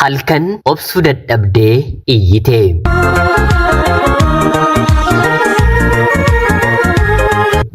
Halkan obsuu dadhabdee iyyite.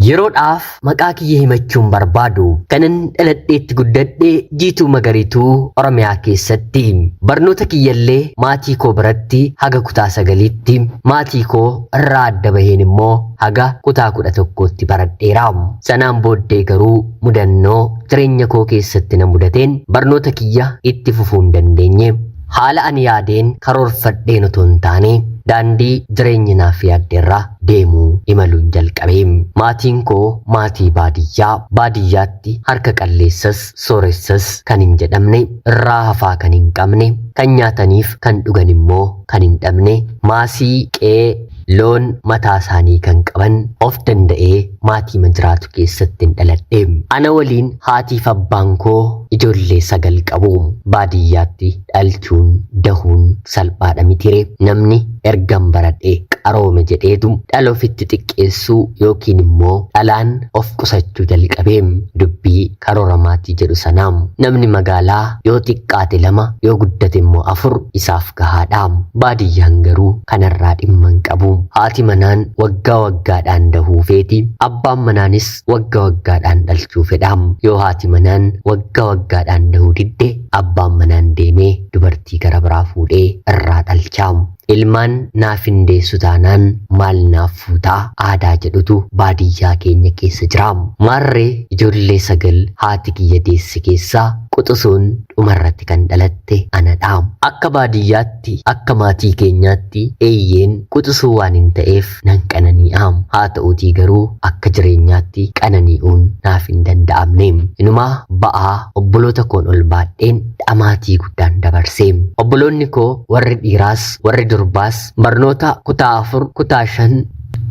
Yeroodhaaf maqaa kiyya himachuun barbaadu. Kanan dhaladheetti guddadhe Jiituu Magariituu Oromiyaa keessatti. Barnoota kiyyallee maatii koo biratti haga kutaa sagaliitti, maatii koo irraa adda baheen immoo haga kutaa 11tti baradheera. Sanaan booddee garuu mudannoo jireenya koo keessatti na mudateen barnoota kiyya itti fufuu hin dandeenye. Haala ani yaadeen karoorfadheen otoo hin taane daandii jireenyi naaf yaadderra deemuu imaluun jalqabe. Maatiin koo maatii baadiyyaa, baadiyyaatti harka qalleessas sooressas kan hin jedhamne, irraa hafaa kan hin qabne, kan nyaataniif kan dhugan immoo kan hin dhabne, maasii, qe'ee, loon mataa isaanii kan qaban of danda'ee maatiima jiraatu keessattin dhaladhe. Ana waliin haatiif abbaan koo ijoollee 9 qabu. Baadiyyaatti dhalchuun, dahuun salphaadha mitire. Namni ergan baradhe qaroome jedheetu dhala ofitti xiqqeessuu yookiin immoo dhalaan of qusachuu jalqabe. Dubbii karoora maatii jedhu sana. Namni magaalaa yoo xiqqaate 2 yoo guddate immoo 4 isaaf gahaadha. Baadiyyaan garuu kanarraa dhimma hin qabu. Haati manaan waggaa waggaadhaan dahuu feeti, abbaan manaanis wagga waggaadhaan dhalchuu fedha. Yoo haati manaan waggaa waggaadhaan dahuu didde abbaan manaan deemee dubartii gara biraa fuudhee irraa dhalcha. Ilmaan naaf hin deessu taanaan maal naaf fuutaa aadaa jedhutu baadiyyaa keenya keessa jira. Maarree ijoollee 9 haati kiyya deesse keessaa quxusuun dhumarratti kan dhalatte anadha. Akka baadiyyaatti, akka maatii keenyaatti eeyyeen quxusuu waanin ta'eef nan qananii'a. Haa ta'uutii garuu akka jireenyaatti qananii'uun naaf hin danda'amne. Inumaa ba'aa obboloota koon ol baadheen dhamaatii guddaan dabarse. Obboloonni koo warri dhiiraas warri durbaas barnoota kutaa 4, kutaa 5,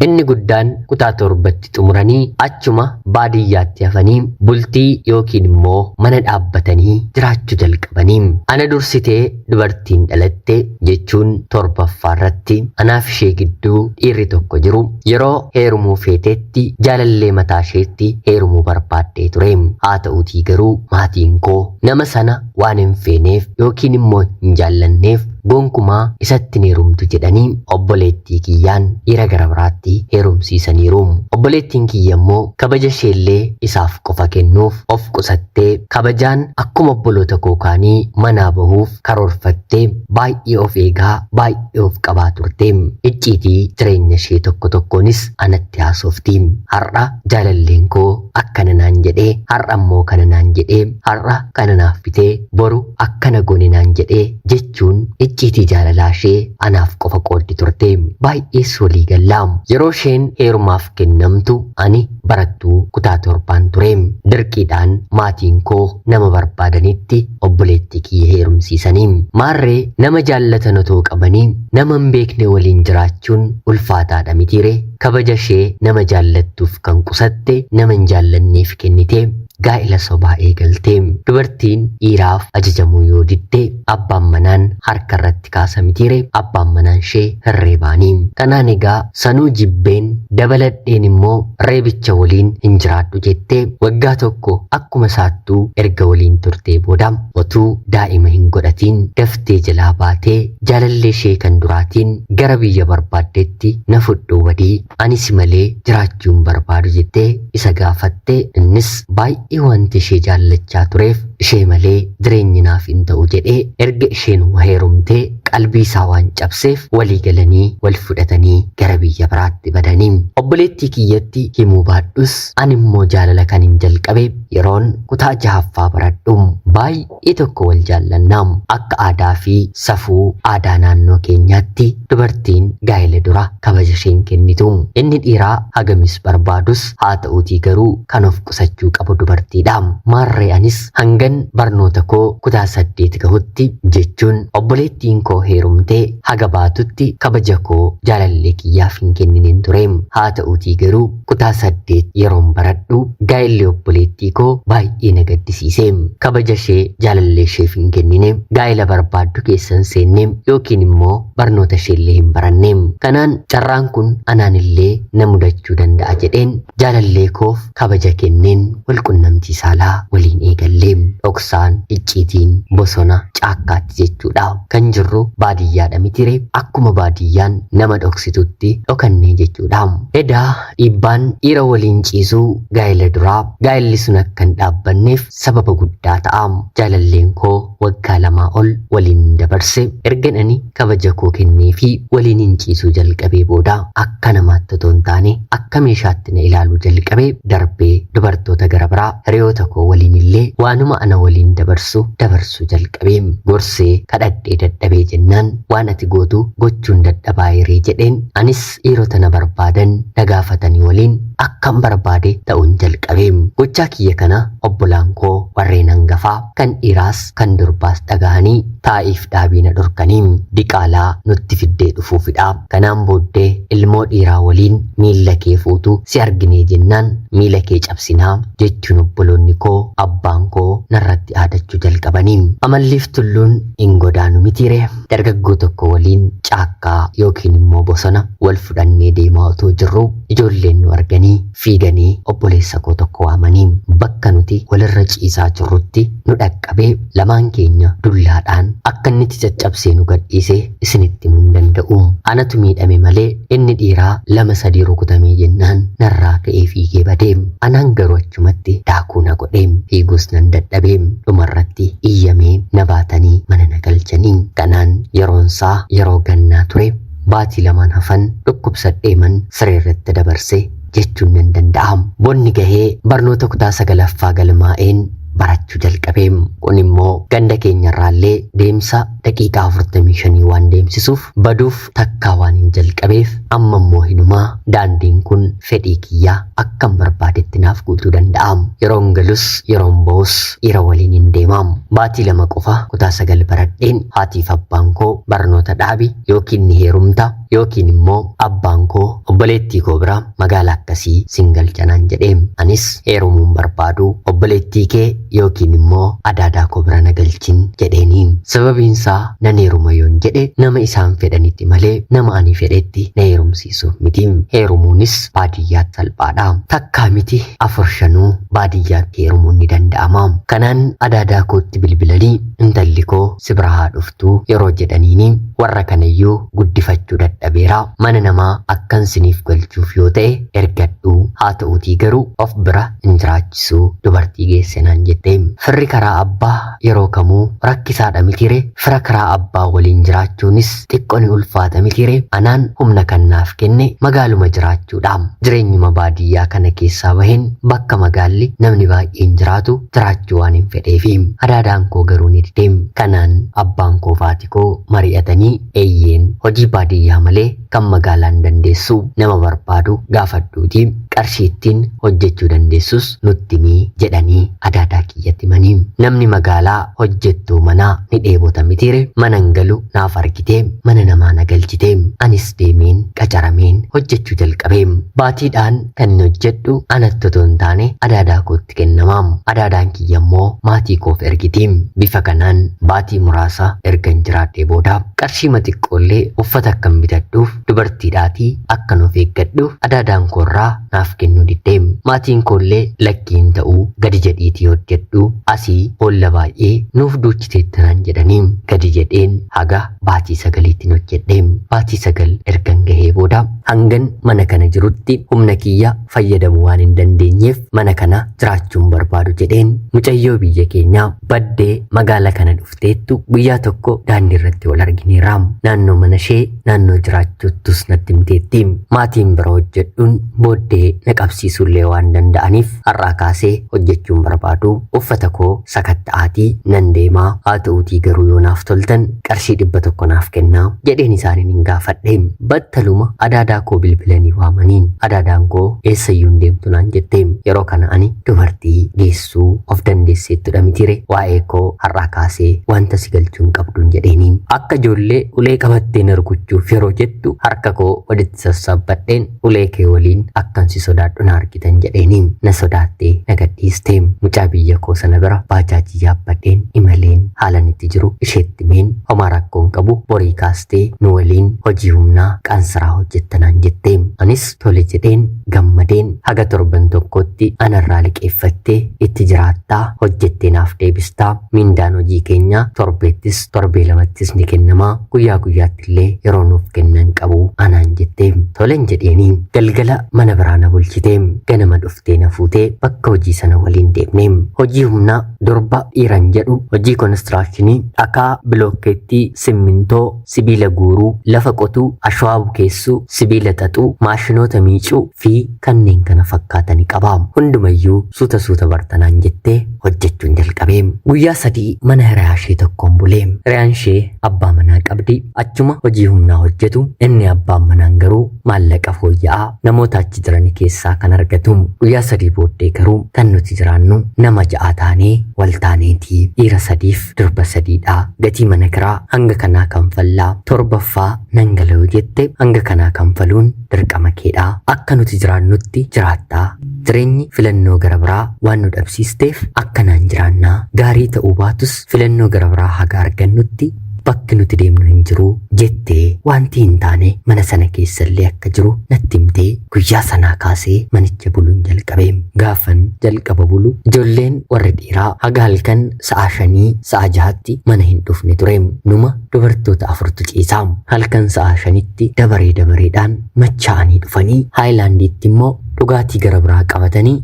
Inni guddaan kutaa 7tti xumuranii achuma baadiyyaatti hafanii bultii yookiin immoo mana dhaabbatanii jiraachuu jalqabanii. Ana dursitee dubartiin dhalatte jechuun 7ffaa irratti anaaf ishee gidduu dhiirri tokko jiru yeroo heerumuu feeteetti jaalallee mataa isheetti heerumuu barbaaddee ture. Haa ta'uutii garuu maatiin koo nama sana waan hin feeneef yookiin immoo hin jaallanneef gonkumaa isatti hin heerumtu jedhanii obboleettii kiyyaan dhiira gara biraatti heerumsiisaniiru. Obboleettiin kiyya immoo kabaja isheellee isaaf qofa kennuuf of qusattee kabajaan akkuma obboloota koo kaanii manaa bahuuf karoorfattee baay'ee of eegaa baay'ee of qabaa turte. Icciitii jireenya ishee tokko tokkoonis anatti haasofti. Har'a jaalalleen koo akkana naan jedhee, har'a immoo kana naan jedhee, har'a kana naaf bitee, boru akkana goone naan jedhee jechuun icciitii jaalalaa ishee anaaf qofa qooddi turte. Baay'ees walii galla. Yeroo isheen heerumaaf kennamtu ani barattuu kutaa torbaan ture. Dirqiidhaan maatiin koo nama barbaadanitti obboleettii kiyya heerumsiisanii. Maarree nama jaallatan otoo qabanii nama hin beekne waliin jiraachuun ulfaataadha mitiiree? Kabaja ishee nama jaallattuuf kan qusatte nama hin jaallanneef kennite. Gaa'ila sobaa eegalte. Dubartiin dhiiraaf ajajamuu yoo didde abbaan manaan harka irratti kaasa mitiire abbaan manaan ishee hin reebaani. Kanaan egaa sanuu jibbeen dabaladheen immoo reebicha waliin hin jiraadhu jettee waggaa tokko akkuma isaattuu erga waliin turtee booda otuu daa'ima hin godhatiin daftee jalaa baatee jaalallee ishee kan duraatiin gara biyya barbaaddetti na fudhuu badii ani si malee jiraachuu hin barbaadu jettee isa gaafatte. Innis baay'ee wanti ishee jaallachaa tureef ishee malee jireenyi naaf hin ta'u jedhee erga isheen heerumtee qalbii isaa waan cabseef walii galanii wal fudhatanii gara biyya biraatti badanii. Obboleettii kiyyatti himuu baadhus ani immoo jaalala kan hin jalqabe yeroon kutaa jahaffaa baradhu. Baay'ee tokko wal jaallanna. Akka aadaa fi safuu aadaa naannoo keenyaatti dubartiin gaa'ela dura kabaja isheen kennitu. Inni dhiiraa hagamis barbaadus haa ta'uutii garuu kan of qusachuu qabu dubartiidha. Maarree anis hangan barnoota koo kutaa 8 gahutti jechuun obboleettiin koo heerumtee haga baatutti kabaja koo jaalallee kiyyaaf hin kenninen ture. Haa ta'uutii garuu kutaa 8 yeroon baradhu gaa'elli obboleettii koo baay'ee na gaddisiise. Kabaja ishee jaalallee isheef hin kennine, gaa'ela barbaaddu keessa hin seenne yookiin immoo barnoota isheellee hin baranne. Kanaan carraan kun anaan illee na mudachuu danda'a jedheen jaalallee koof kabaja kenneen walqunnamtii saalaa waliin eegalle. Dhoksaan, icciitiin, bosona, caakkaatti jechuudha. Kan jirru baadiyyaadha mitire akkuma baadiyyaan nama dhoksitutti dhokannee jechuudha. Edaa dhiibbaan dhiira waliin ciisuu gaa'ela duraa gaa'elli sun akka hin dhaabbanneef sababa guddaa ta'a. Jaalalleen koo waggaa lamaa ol waliin dabarse ergan ani kabaja koo kenneefii waliinin ciisuu jalqabee booda akka namaatti otoo hin taane akka meeshaatti na ilaaluu jalqabe darbee dubartoota gara biraa hiriyoota koo waliin illee waanuma ana waliin dabarsu dabarsuu jalqabe. Gorsee kadhadhee dadhabee jennaan waan ati gootu gochuun dadhabaayiree jedheen anis dhiirota na barbaadan na gaafatanii waliin akkan barbaade ta'uun jalqabe. Gochaa kiyya kana obbolaan koo warreen hangafaa kan dhiiraas kan durbaas dhagahanii taa'iif dhaabii na dhorkanii diqaalaa nutti fiddee dhufuufidha. Kanaan booddee ilmoo dhiiraa waliin miilla kee fuutu si arginee jennaan miila kee cabsinaa jechuun obboloonni koo abbaan koo narratti aadachuu jalqabanii. Amalliif tulluun hin godaanu mitiire dargaggoo tokko waliin caakkaa yookiin immoo bosona wal fudhannee deemaa otoo jirruu ijoolleen nu arganii fiiganii obboleessa koo tokko waamanii bakka nuti walirra ciisaa jirrutti nu dhaqqabee lamaan keenya dullaadhaan akka inni itti caccabsee nu gadhiise isinitti himuu hin danda'u. Anatu miidhame malee inni dhiiraa lama sadii rukutamee jennaan narraa ka'ee fiigee bade. Anaan garuu achumatti daakuu na godhe. Fiiguus nan dadhabe. Dhumarratti iyyamee na baatanii mana na galchanii. Kanaan yeroonsaa yeroo gannaa ture. Baatii lamaan hafan dhukkubsadheeman sireerratti dabarse jechuun nan danda'a. Bonni gahee barnoota kutaa sagalaffaa galmaa'een barachuu jalqabe. Kun immoo ganda keenyarraallee deemsa daqiiqaa 45 waan deemsisuuf baduuf takkaa waan hin jalqabeef amma immoo hinumaa daandiin kun fedhii kiyyaa akkan barbaadetti naaf guutuu danda'a. Yeroon galus yeroon ba'us dhiira waliin hin deema. Baatii 2 qofa kutaa 9 baradheen haatiif abbaan koo barnoota dhaabi yookiin ni heerumta yookiin immoo abbaan koo obboleettii koo bira magaala akkasii sin galcha naan jedhe. Anis heerumuu hin barbaadu obboleettii kee yookiin immoo adaadaa koo bira na galchin jedheeni. Sababiin isaa nan heeruma yoon jedhe nama isaan fedhanitti malee nama ani fedhetti na heerumsiisuuf miti. Heerumuunis baadiyyaatti salphaadha. Takkaa miti afur shanuu baadiyyaatti heerumuun ni danda'ama. Kanaan adaadaa kootti bilbilanii intalli koo si bira haa dhuftu yeroo jedhaniini warra kanayyuu guddifachuu dadhabeera. Mana namaa akkan siniif galchuuf yoo ta'e ergadhu haa ta'uutii garuu of bira hin jiraachisuu dubartii geesse naan jette. Firri karaa abbaa yeroo kamuu rakkisaadha mitiire fira karaa abbaa waliin jiraachuunis xiqqo ni ulfaata mitiire anaan humna kan naaf kenne magaaluma jiraachuudha. Jireenyuma baadiyyaa kana keessaa baheen bakka magaalli namni baay'een jiraatu jiraachuu waan hin fedheefi. Adaadaan koo garuu ni dide. Kanaan abbaan koo fi haati koo mari'atanii eeyyeen hojii baadiyyaa malee kan magaalaa hin dandeessu nama barbaadu gaafadhuutii qarshii ittiin hojjechuu dandeessus nutti himi jedhanii adaadaa kiyyatti himanii. Namni magaalaa hojjettuu manaa ni dheebota mitiire manan galu naaf argite mana namaa na galchite. Anis deemeen qacarameen hojjechuu jalqabe. Baatiidhaan kanin hojjedhu anatti otoo hin taane adaadaa kootti kennama. Adaadaan kiyya immoo maatii koof ergiti. Bifa kanaan baatii muraasa ergan jiraadhee booda qarshiima xiqqoollee uffata akkan bitadhuuf dubartiidhaatii akkan of eeggadhuuf adaadaan koo irraa naaf kennuu didde. Maatiin koollee lakkii hin ta'u gadi jedhiitii hojjedhu asii boolla baay'ee nuuf duuchiteetta naan jedhanii gadi jedheen haga baatii sagaliittin hojjedhe. Baatii 9 ergan gahee booda hangan mana kana jirutti humna kiyya fayyadamuu waan hin dandeenyeef mana kana jiraachuu hin barbaadu jedheen mucayyoo biyya keenyaa baddee magaala kana dhufteettu guyyaa tokko daandii irratti wal argineerra. Naannoo mana ishee naannoo jiraachuttus natti himteetti. Maatiin bira hojjedhuun booddee na qabsiisuullee waan danda'aniif har'aa kaasee hojjechuu hin barbaadu. Uffata koo sakatta'aatii nan deemaa. Haa ta'uutii garuu yoo naaf toltan qarshii 100 tokko naaf kennaa jedheen isaaniin hin gaafadhe. Battaluma adaadaa koo bilbilanii waamaniin adaadaan koo eessayyuu hin deemtu naan jette. Yeroo kana ani dubartii geessuu of dandeesseettudha mitiire, waa'ee koo har'aa kaasee wanta si galchuu hin qabduun jedheeniin. Akka ijoollee ulee qabattee na rukuchuuf yeroo jettu harka koo walitti sassaabbadheen ulee kee waliin akkan si sodaadhu na argitan jedheeniin. Na sodaattee na gadhiiste. Mucaa biyya koo sana bira baajaajii yaabbadheen imaleen haalan itti jiru isheetti himeen, homaa rakkoon qabu, borii kaastee nu waliin hojii humnaa qaansiraa hojjettanaan jette. Anis tole jedheen gammadeen haga torban tokkotti anarraa liqeeffattee itti jiraattaa, hojjettee naaf deebistaa, miindaan hojii keenyaa torbeettis torbee lamattis ni kennamaa, guyyaa guyyaatti illee yeroo nuuf kennan qabu anaan jette. Tolen jedheeni galgala mana biraa na bulchite. Ganama dhuftee na fuutee bakka hojii sana waliin deemne. Hojii humnaa durba dhiiran jedhu, hojii konistiraakshinii, dhakaa, bilookkeettii, simmintoo, sibiila guuruu, lafa qotuu, ashawaa bukeessuu, sibiila xaxuu, maashinoota miicuu fi kanneen kana fakkaatani qaba. Hundumayyuu suuta suuta bartanaan jettee hojjechuun jalqabe. Guyyaa 3 mana hiriyaa ishee tokkoon bulee. Hiriyaan ishee abbaa manaa qabdi. Achuma hojii humnaa hojjetu. Inni abbaan manaan garuu maallaqa fooyya'aa namoota achi jiran keessaa kan argatu. Guyyaa 3 booddee garuu kan nuti jiraannu nama 6 taanee wal taaneeti. Dhiira 3f durba 3dha. Gatii mana kiraa hanga kanaa kanfallaa, torbaffaa nan gala yoo jette hanga kanaa kanfaluun dirqama keedha. Akka nuti jiraannutti jiraattaa. Jireenyi filannoo gara biraa waan nu dhabsiisteef akkanaan jiraannaa. Gaarii ta'uu baatus filannoo gara biraa haga argannutti bakki nuti deemnu hin jiru jettee wanti hin taane mana sana keessallee akka jiru natti himtee guyyaa sanaa kaasee manicha buluun jalqabe. Gaafan jalqaba bulu ijoolleen warri dhiiraa haga halkan sa'a 5 sa'a 6tti mana hin dhufne ture. Numa dubartoota 4tu ciisa. Halkan sa'a 5tti dabaree dabareedhaan machaa'anii dhufanii haayilaandiitti immoo dhugaatii gara biraa qabatanii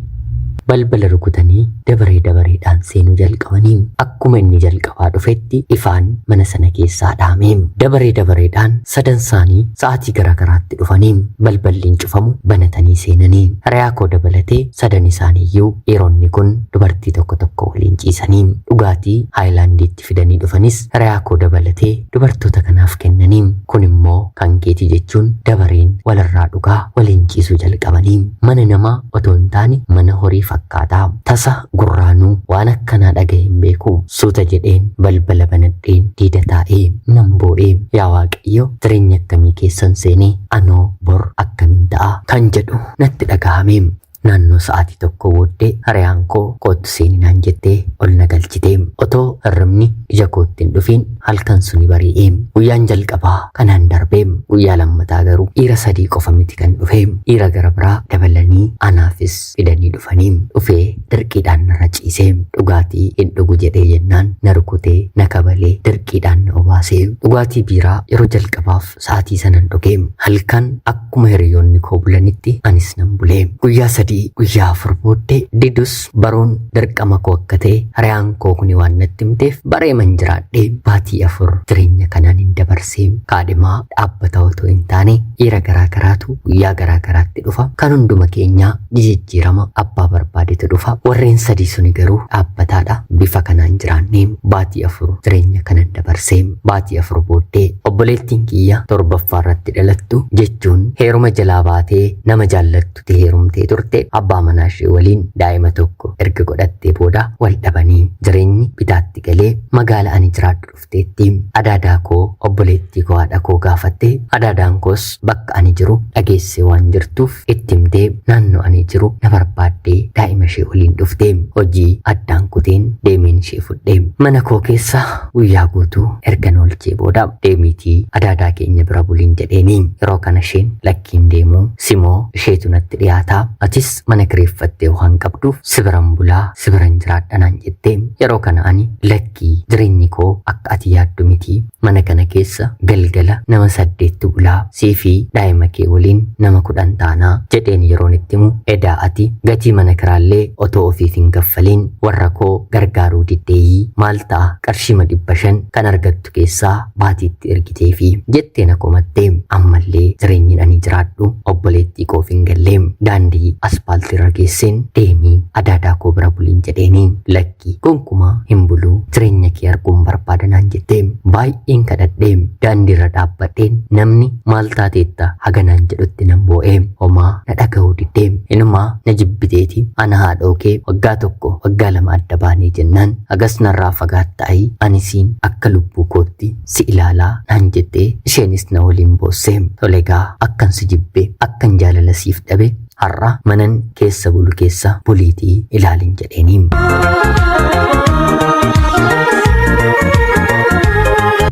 balbala rukutanii dabaree dabareedhaan seenuu jalqabanii. Akkuma inni jalqabaa dhufetti ifaan mana sana keessaa dhaame. Dabaree dabareedhaan sadan isaanii sa'aatii garaagaraatti dhufanii balballi hin cufamu, banatanii seenanii. Hiriyaa koo dabalatee sadan isaaniiyyuu dhiironni kun dubartii tokko tokko waliin ciisanii dhugaatii haayilaandiitti fidanii dhufanis hiriyaa koo dabalatee dubartoota kanaaf kennanii, kun immoo kan keeti jechuun dabareen walirraa dhugaa waliin ciisuu jalqabanii. Mana namaa otoo hin taane mana horii fakkaataa. Tasa gurraanuu waan akkanaa dhagahe hin beeku. Suuta jedheen balbala banadheen diida taa'ee nan boo'ee, yaa Waaqayyo, jireenya akkamii keessan seenee, anoo bor akkamin ta'a kan jedhu natti dhagahame. Naannoo sa'aatii 1 booddee hiriyaan koo koottu seeninaan jettee ol na galchite. Otoo hirribni ija kootti hin dhufiin halkan suni bari'e. Guyyaan jalqabaa kanaan darbe. Guyyaa lammataa garuu dhiira 3 qofa miti kan dhufe. Dhiira gara biraa dabalanii anaafis fidanii dhufanii. Dhufee dirqiidhaan narra ciise. Dhugaatii hin dhugu jedhee jennaan na rukutee, na kabalee, dirqiidhaan na obaase. Dhugaatii biiraa yeroo jalqabaaf sa'aatii sanan dhuge. Halkan akkuma hiriyoonni koo bulanitti anis nan bule. Guyyaa 3 guyyaa 4 booddee didus baruun dirqama koo akka ta'e hiriyaan koo kuni waan natti himteef bareeman jiraadhe. Baatii 4 jireenya kanaan hin dabarse. Kaadhimaa dhaabbata otoo hin taane dhiira garaa garaatu guyyaa garaa garaatti dhufa. Kan hunduma keenyaa ni jijjiirama, abbaa barbaadetu dhufa. Warreen 3 suni garuu dhaabbataadha. Bifa kanaan jiraanne baatii 4 jireenya kanan dabarse. Baatii 4 booddee obboleettiin kiyya torbaffaa irratti dhalattu jechuun heeruma jalaa baatee nama jaallattutti heerumtee turte, abbaa manaa ishee waliin daa'ima tokko erga godhattee booda wal dhabanii jireenyi bitaatti galee magaala ani jiraadhu dhufteetti. Adaadaa koo, obboleettii koo, haadha koo gaafatte. Adaadaan koos bakka ani jiru dhageessee waan jirtuuf itti himtee naannoo ani jiru na barbaaddee daa'ima ishee waliin dhufte. Hojii addaan kuteen deemeen ishee fudhe. Mana koo keessa guyyaa guutuu erga oolchee booda deemiitii adaadaa keenya bira buliin jedheeni. Yeroo kana isheen lakkiin deemuu, simoo isheetu natti dhiyaataa, atis mana kireeffattee waan qabduuf si biran bulaa, si biran jiraadha naan jette. Yeroo kana ani lakkii, jireenyi koo akka ati yaaddu miti, mana kana keessa galgala nama 8ttu bulaa, sii fi daa'ima kee waliin nama 10 taanaa jedheen yeroon itti himu, edaa ati gatii mana kiraallee otoo ofiif hin kaffaliin warra koo gargaaruu diddeeyyii, maal ta'a qarshiima 500 kan argattu keessaa baatiitti ergi argiteefi jettee na komatte. Ammallee jireenyi ani jiraadhu obboleettii koof hin galle. Daandii aspaaltiirra geesseen deemii adaadaa koo bira buliin jedheeni. Lakki, gonkumaa hin buluu, jireenya kee arguun barbaada naan jette. Baay'een kadhadhe. Daandiirra dhaabbadheen namni maal taateetta haganaan jedhutti nan boo'e. Homaa na dhaga'uu didde. Inumaa na jibbiteeti ana haadhoo kee waggaa 1 waggaa 2 adda baanee jennaan hagas narraa fagaattaayi, ani siin akka lubbuu kootti si ilaalaa naan jettee isheenis na waliin boosse. Tolegaa, akkan si jibbe, akkan jaalala siif dhabe har'a manan keessa bulu keessa buliitii ilaalin jedheeni.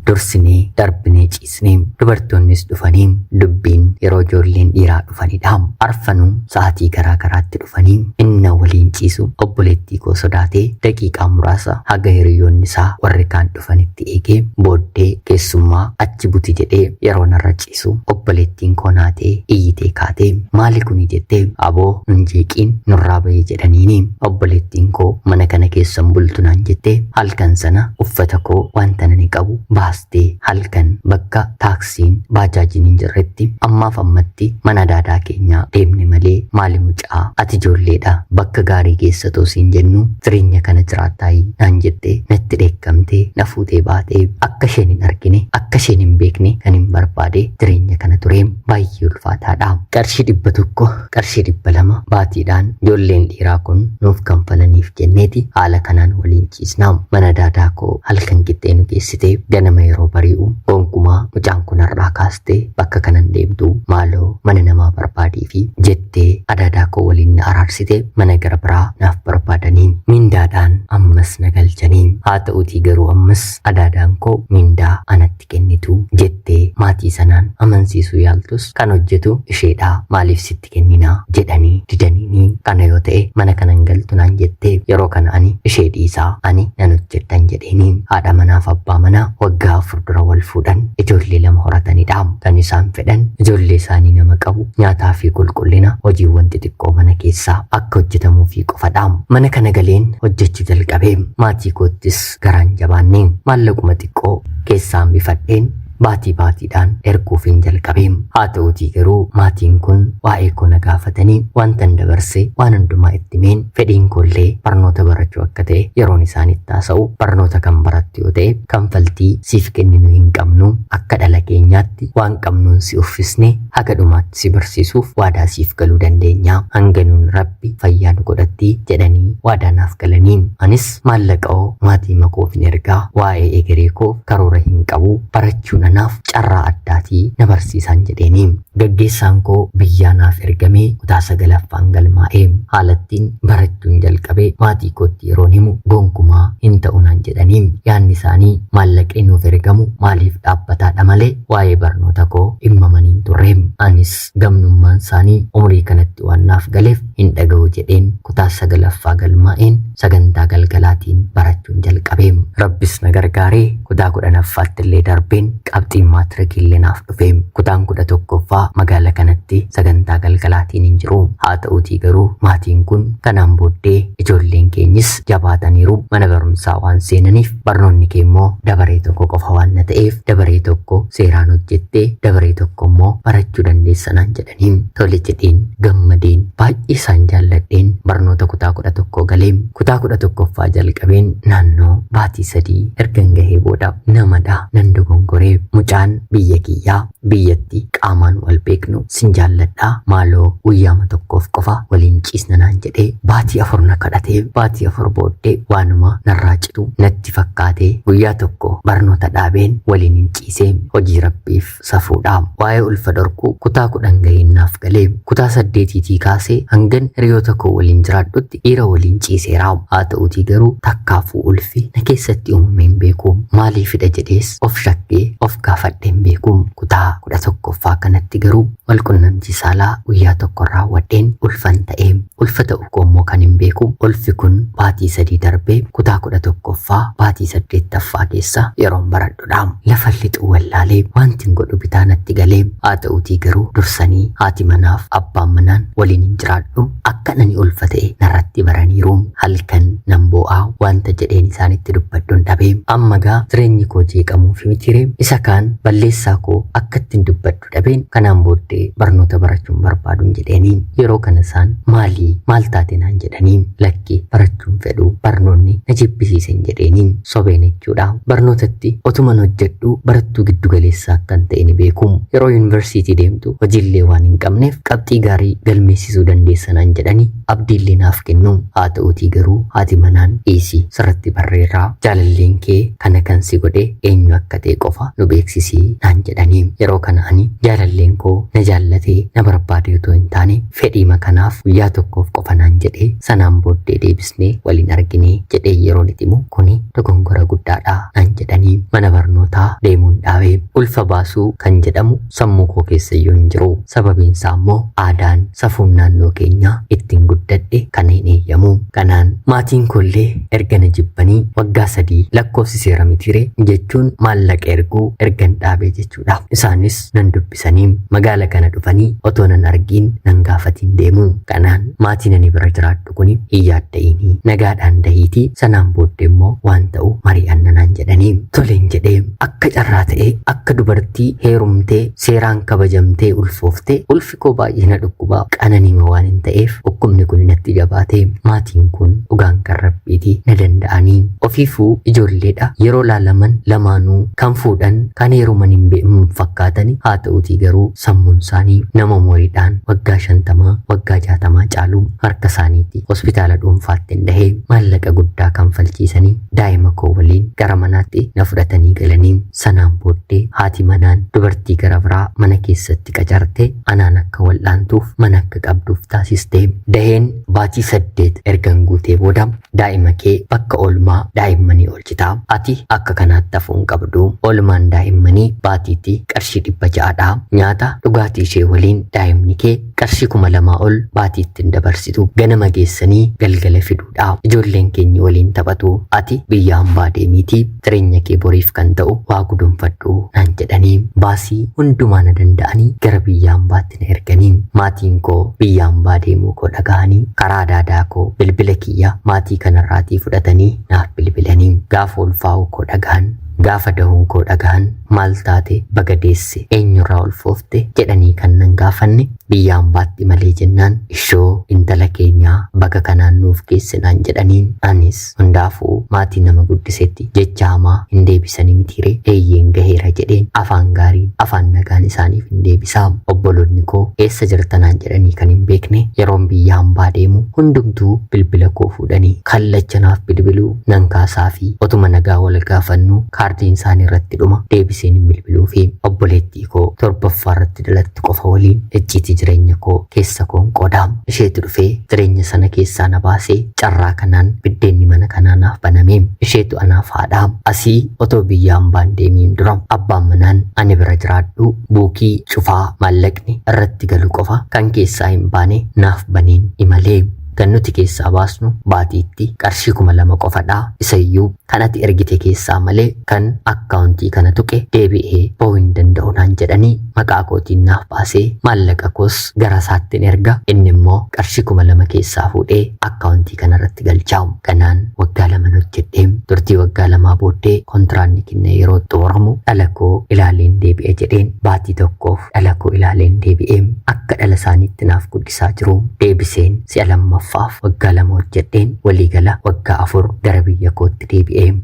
Dursinee darbinee ciisnee dubartoonnis dhufanii, dubbiin yeroo ijoolleen dhiiraa dhufanidha. Arfanuu sa'aatii garaa garaatti dhufanii inni waliin ciisu obboleettii koo sodaatee daqiiqaa muraasa haga hiriyoonni isaa warri kaan dhufanitti eegee booddee keessummaa achi buti jedhee yeroo narra ciisu obboleettiin koo naatee iyyitee kaatee, maali kuni jettee, aboo nun jeeqiin, nurraa bahee jedhaniini. Obboleettiin koo mana kana keessan bultu naan jettee halkan sana uffata koo wanta nani qabu baastee halkan bakka taaksiin baajaajiin hin jirretti ammaaf ammatti mana adaadaa keenyaa deemne malee, maali mucaa, ati ijoolleedha, bakka gaarii geessatoo siin jennu jireenya kana jiraattaayi naan jettee natti dheekkamtee na fuutee baatee. Akka isheen hin argine, akka isheen hin beekne kan hin barbaade jireenya kana ture. Baay'ee ulfaataadha. Qarshii 100, qarshii 200 baatiidhaan ijoolleen dhiiraa kun nuuf kanfalaniif jenneeti haala kanaan waliin ciisna. Mana adaadaa koo halkan qixxee nu geessite. Ganama yeroo bari'u, gonkumaa mucaan kun har'aa kaastee bakka kanan deemtu, maaloo mana namaa barbaadii fi jettee adaadaa koo waliin na araarsite. Mana gara biraa naaf barbaadanii mindaadhaan ammas na galchanii. Haa ta'uutii garuu ammas adaadaan koo mindaa anatti kennitu jettee maatii sanaan amansiisuu yaaltus, kan hojjetu isheedha, maaliif sitti kenninaa jedhanii didaniini. Kana yoo ta'e mana kanan galtu naan jettee. Yeroo kana ani ishee dhiisaa, ani nan hojjedhan jedheeni. Haadha manaaf abbaa manaa waggaa 4 dura wal fuudhan, ijoollee 2 horatanidha. Kan isaan fedhan ijoollee isaanii nama qabu, nyaataa fi qulqullina, hojiiwwan xixiqqoo mana keessaa akka hojjetamuufii qofadha. Mana kana galeen hojjechuu jalqabe. Maatii koottis garaan jabaanne. Maallaquma xiqqoo keessaa hambifadheen baatii baatiidhaan erguufiin jalqabe. Haa ta'uutii garuu maatiin kun waa'ee koo na gaafatanii wantan dabarse waan hundumaa itti himeen, fedhiin koollee barnoota barachuu akka ta'e yeroon isaanitti haasa'u, barnoota kan barattu yoo ta'e kanfaltii siif kenninu hin qabnu, akka dhala keenyaatti waan qabnuun si uffisne haga dhumaatti si barsiisuuf waadaa siif galuu dandeenya, hanga nuun rabbi fayyaa nu godhatti jedhanii waadaa naaf galanii. Anis maallaqa'oo maatii makoof hin ergaa, waa'ee egeree koo karoora hin qabu, barachuun anaaf carraa addaatii, na barsiisaan jedheeni. Gaggeessaan koo biyyaa naaf ergamee kutaa 9ffaan galmaa'ee haalattiin barachuun jalqabee maatii kootti yeroon himu, gonkumaa hin ta'u naan jedhanii. Yaanni isaanii maallaqni nuuf ergamu maaliif dhaabbataadha malee waa'ee barnoota koo dhimmamanii hin turre. Anis gamnummaan isaanii umurii kanatti waan naaf galeef hin dhaga'u jedheen kutaa 9ffaa galmaa'een sagantaa galgalaatiin barachuun jalqabe. Rabbis na gargaaree kutaa 10ffaatti illee darbeen qabxiin maatirikii illee naaf dhufe. Kutaan 11ffaa magaala kanatti sagantaa galgalaatiin hin jiru. Haa ta'uutii garuu maatiin kun kanaan booddee ijoolleen keenyis jabaataniiru, mana barumsaa waan seenaniif, barnoonni kee immoo dabaree tokko qofa waan na ta'eef, dabaree tokko seeraan hojjettee dabaree tokko immoo barachuu dandeessa naan jedhanii. Tole jedheen gammadeen, baay'ee isaan jaalladheen barnoota kutaa 11 galee. Kutaa 11ffaa jalqabeen naannoo baatii 3 ergan gahee booda namadha nan dogongoree. Mucaan biyya kiyyaa biyyatti qaamaan wal beeknu, sin jaalladhaa, maaloo guyyaama tokkoof qofa waliin ciisna naan jedhee baatii 4 na kadhatee. Baatii 4 booddee waanuma narraa citu natti fakkaatee guyyaa tokko barnoota dhaabeen waliin hin ciisee. Hojii rabbiif safuudha. Waa'ee ulfa dhorkuu kutaa 10 gaheen naaf galee. Kutaa 8tii kaasee hangan hiriyoota koo waliin jiraadhutti dhiira waliin ciiseera. Haa ta'uutii garuu takkaafuu ulfi na keessatti uumamee hin beeku. Maaliifidha jedhees of shakkee of gaafadhee hin beeku. Kutaa Kutaa 11ffaa kanatti garuu walqunnamtii saalaa guyyaa tokko raawwadheen ulfan ta'ee, ulfa ta'uu koo immoo kan hin beeku ulfi kun baatii 3 darbee kutaa 11ffaa baatii 8ffaa keessa yeroon baradhudha. Lafa lixuu wallaalee wanti hin godhu bitaa natti galee, haa ta'uutii garuu dursanii haati manaaf abbaan manaan waliin hin jiraadhu akka ani ulfa ta'e narratti baraniiru. Halkan nan boo'aa wanta jedheen isaanitti dubbadhuun dhabee, amma gaa jireenyi koo jeeqamuuf mitiire, isa kaan balleessaa koo akka ittiin dubbadhu dhabeen kanaan booddee barnoota barachuun barbaaduun jedheeni. Yeroo kana isaan maalii maal taate naan jedhanii, lakki barachuun fedhu, barnoonni na jibbisiisen jedheeni sobeen jechuudha. Barnootatti otuman hojjedhu barattuu giddu galeessaa akkan ta'e ni beeku. Yeroo yuunivarsiitii deemtu hojiillee waan hin qabneef qabxii gaarii galmeessisuu dandeessa naan jedhanii abdiillee naaf kennu. Haa ta'uutii garuu haati manaan dhiisii sirratti barreerraa, jaalalleen kee kana kan si godhe eenyu akka ta'e qofa nu beeksisii naan jedhanii. Yeroo kana ani jaalalleen koo na jaallatee na barbaade otoo hin taane fedhiima kanaaf guyyaa tokkoof qofa naan jedhee, sanaan booddee deebisnee waliin arginee jedhee yeroon itti himu kuni dogongora guddaadha naan jedhanii mana barnootaa deemuun dhaabee. Ulfa baasuu kan jedhamu sammuu koo keessa iyyuu hin jiru. Sababiin isaa immoo aadaan safuun naannoo keenyaa ittiin guddadhe kana hin eeyyamu. Kanaan maatiin koollee erga na jibbanii waggaa 3 lakkoofsiseera mitiire jechuun maallaqa erguu ergan dhaabee jechuudha. Isaanis nan dubbisanii magaala kana dhufanii otoo nan argiin nan gaafatiin deemu. Kanaan maatiin ani bira jiraadhu kuni hin yaadda'iinii nagaadhaan dahiitii, sanaan booddee immoo waan ta'u mari'anna naan jedhanii. Toleen jedhee, akka carraa ta'ee akka dubartii heerumtee seeraan kabajamtee ulfooftee ulfi koo baay'ee na dhukkubaa, qananiima waan hin ta'eef dhukkubni kun natti jabaate. Maatiin kun dhugaan kan rabbiiti na danda'anii, ofiifuu ijoolleedha, yeroo laalaman lamaanuu kan fuudhan kan heeruman hin fakkaatani. Haa ta'uutii garuu sammuun isaanii nama umuriidhaan waggaa 50 waggaa 60 caalu. Harka isaaniitti hospitaala dhuunfaatti hin dahee maallaqa guddaa kanfalchiisanii daa'ima koo waliin gara manaatti na fudhatanii galanii, sanaan booddee haati manaan dubartii gara biraa mana keessatti qacarte anaan akka wal'aantuuf mana akka qabduuf taasiste. Daheen baatii 8 ergan guutee booda, daa'ima kee bakka oolmaa daa'immanii oolchita, ati akka kanaatti hafuu hin qabdu, oolmaan daa'immanii baatiitti qarshii 600dha, nyaata dhugaatii ishee waliin daa'imni kee qarshii 2000 ol baatiitti hin dabarsitu, ganama geessanii galgala fiduudha, ijoolleen keenya waliin taphatu, ati biyya hambaa deemiitii jireenya kee boriif kan ta'u waa gudunfadhu naan jedhanii baasii hundumaa na danda'anii gara biyya hambaatti na erganii. Maatiin koo biyya hambaa deemuu koo dhaga'anii karaa daadaa koo bilbila kiyya maatii kanarraatii fudhatanii naaf bilbilanii, gaafa ulfaa'uu koo dhaga'an, gaafa dahuun koo dhaga'an, maal taate, baga deesse, eenyurraa ulfoofte jedhanii kan nan gaafanne biyya hambaatti malee jennaan, ishoo intala keenyaa baga kanaan nuuf geesse naan jedhanii. Anis hundaafuu maatii nama guddisetti jecha hamaa hin deebisanii mitiire, eeyyeen gaheera jedheen afaan gaariin afaan nagaan isaaniif hin deebisaa. Obboloonni koo eessa jirtanaan jedhanii kan hin beekne, yeroon biyya hambaa deemu hundumtuu bilbila koo fuudhanii kallacha naaf bilbiluu, nan kaasaa fi otuma nagaa wal gaafannu kaardiin isaanii irratti dhuma, deebiseen hin bilbiluu fi obboleettii koo torbaffaa irratti dhalattu qofa waliin icciitii jireenya koo keessa koon qoodaa. Isheetu dhufee jireenya sana keessaa na baasee, carraa kanaan biddeenni mana kanaa naaf baname, isheetu anaaf haadha. Asii otoo biyya hambaan deemiin dura abbaan manaan ani bira jiraadhu buukii cufaa maallaqni irratti galu qofa kan keessaa hin baane naaf baneen imalee. Kan nuti keessaa baasnu baatiitti qarshii 2000 qofadha, isayyuu kan ati ergite keessaa malee kan akkaawuntii kana tuqe deebi'ee ba'uu hin danda'u naan jedhanii maqaa kootiin naaf baasee, maallaqa koos gara isaattiin erga, inni immoo qarshii 2000 keessaa fuudhee akkaawuntii kanarratti galchaa. Kanaan waggaa 2 hojjedhee, turtii waggaa 2 booddee kontiraanni kinna yeroo xumuramu dhala koo ilaaleen deebi'e jedheen baatii tokkoof dhala koo ilaaleen deebi'ee, akka dhala isaaniitti naaf guddisaa jiru. Deebiseen si'a lammaffaaf waggaa 2 hojjedheen waliigala waggaa 4 gara biyya kootti deebi'ee,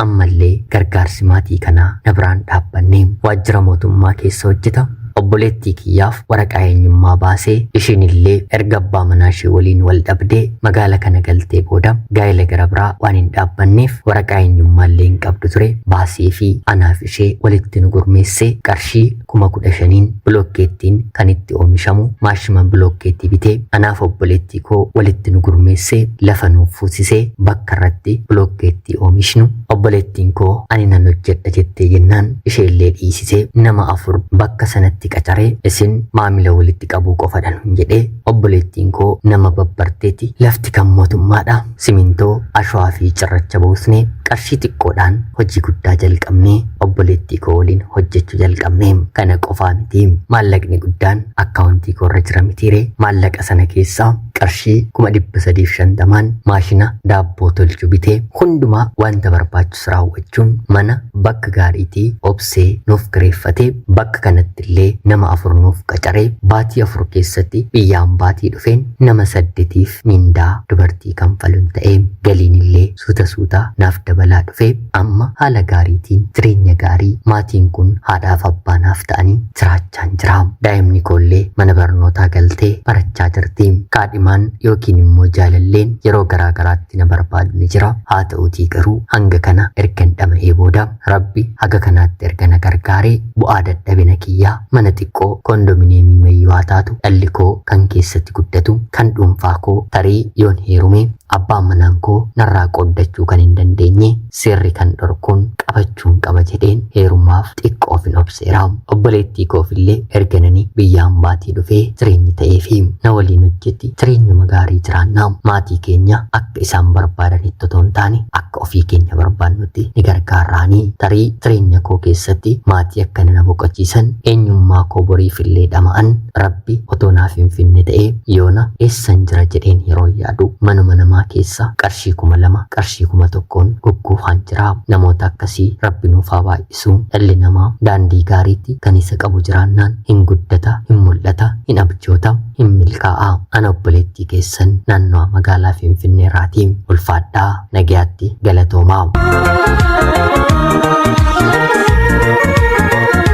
ammallee gargaarsi maatii kanaa na biraan dhaabbanne. Waajjira mootummaa keessa hojjeta. Obboleettii Obboleettii kiyyaaf waraqaa eenyummaa baasee ishiin illee erga abbaa manaa ishee waliin wal dhabdee magaala kana galtee booda gaa'ela gara biraa waan hin dhaabbanneef waraqaa eenyummaa illee hin qabdu ture baasee fi anaaf ishee walitti nu gurmeessee qarshii 15,000n bilookkeettiin kan itti oomishamu maashima bilookkeettii bitee anaaf obboleettii koo walitti nu gurmeessee lafa nuuf fuusisee bakka irratti bilookkeettii oomishnu obboleettiin koo ani nan hojjedha jettee jennaan isheellee dhiisisee nama 4 bakka sanatti qacaree isin maamila walitti qabuu qofadha nun jedhee obboleettiin koo nama babbarteeti lafti kan mootummaadha simintoo ashawaa fi cirracha buusnee qarshii xiqqoodhaan hojii guddaa jalqabnee obboleettii koo waliin hojjechuu jalqabne. Kana qofaa miti maallaqni guddaan akkaawuntii koo irra jira mitiiree maallaqa sana keessaa qarshii 350,000n maashina daabboo tolchu bitee hundumaa wanta barbaachisu raawwachuun mana bakka gaariitii obsee nuuf kireeffatee bakka kanatti illee nama 4 nuuf qacaree baatii 4 keessatti biyya ambaatii dhufeen nama 8tiif mindaa dubartii kanfaluun ta'ee galiin illee suuta suuta naaf dabalaa dhufe amma haala gaariitiin jireenya gaarii maatiin kun haadhaaf abbaa naaf ta'anii jiraachaan jira. Daa'imni koollee mana barnootaa galtee barachaa jirti. Kaadhimaan yookiin immoo jaalalleen yeroo garaa garaatti na barbaadu ni jira. Haa ta'uutii garuu hanga kana ergan dhama'ee booda Rabbi haga kanaatti erga na gargaaree bu'aa dadhabina kiyyaa mana xiqqoo kondominiyeemii mayyuu haa taatu dhalli koo kan keessatti guddatu kan dhuunfaa koo tarii yoon heerume abbaan manaan koo narraa qooddachuu kan hin dandeenye seerri kan dhorkuun qabachuun qaba jedheen heerumaaf xiqqoo ofin obseera. Obboleettii koofillee erga nani biyya ambaatii dhufee jireenyi ta'eefi na waliin hojjetti jireenyuma gaarii jiraanna. Maatii keenya akka isaan barbaadanitti otoo hin taane akka ofii keenya barbaannutti ni gargaarraani. Tarii jireenya koo keessatti maatii akkana na boqochiisan eenyummaa koo boriifillee dhama'an Rabbi otoo naaf hin finne ta'ee yoona eessan jira jedheen yeroo yaadu manuma namaa keessa qarshii 2000 qarshii 1000n gugguufaan jira. Namoota akkasii Rabbi nuuf haa baay'isu. Dhalli namaa daandii gaariitti kan isa qabu jiraannaan hin guddata, hin mul'ata, hin abjoota, hin milkaa'a. Ana obboleettii keessan naannawa magaalaa Finfinneerraati. Ulfaadhaa nagayaatti galatoomaa.